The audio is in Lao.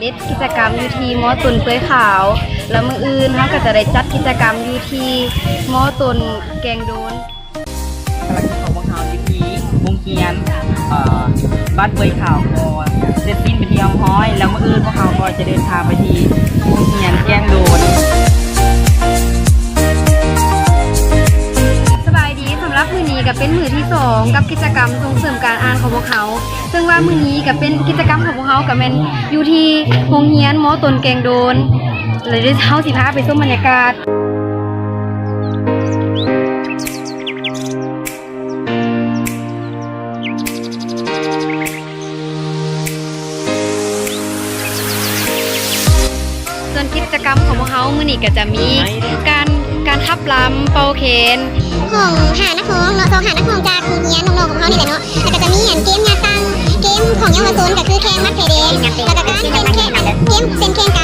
ເຮັດກິດຈະກຳຢູ່ທີ່ມໍຕົ້ນເປືອຍຂາວ ແລ້ວມື້ອື່ນເຮົາກໍຈະໄດ້ຈັດກິດຈະກຳຢູ່ທີ່ມໍຕົ້ນແກງໂດນ. ພາລະກິດຂອງພວກເຮົາຢູ່ທີ່ໂຮງຮຽນ ເອີ ບ້ານເປືອຍຂາວກໍເສັດສິ້ນເປັນທີ່ຮຽບຮ້ອຍ ແລ້ວມື້ອື່ນພວກເຮົາກໍຈະເດີນທາງໄປທີ່ໂຮງຮຽນແກງໂດນ. ສະບາຍດີ, ສຳລັບມື້ນີ້ກໍເປັນມື້ທີສອງກັບກິດຈະກຳສົ່ງເສີມການອ່ານຂອງພວກເຮົາ. ເຊິ່ງວ່າມື້ນີ້ກໍເປັນກິດຈະກຳຂອງພວກເຮົາກໍແມ່ນຢູ່ທີ່ໂຮງຮຽນມໍຕົ້ນແກງໂດນ ແລ້ວດຽວເຮົາຊິພາໄປຊົມບັນຍາກາດ. ສ່ວນກິດຈະກຳຂອງພວກເຮົາມື້ນີ້ກໍຈະມີການ ການຂັບລຳ ເປົ່າແຄນ ຂອງຫ້ານັກຮ້ອງເນາະ ຊອກຫ້ານັກຮ້ອງຈາກໂຮງຮຽນນ້ອງໆຂອງເຮົານີ້ແຫຼະເນາະ ແລ້ວກໍຈະມີອັນເກມຍາດຕັງ ເກມຂອງເຍົາວະຊົນກໍຄືແຂ່ງໝາກໄຟແດງ ແລ້ວກໍການເຕັ້ນແຂ່ງ ເກມເຕັ້ນແຂ່ງກັນ.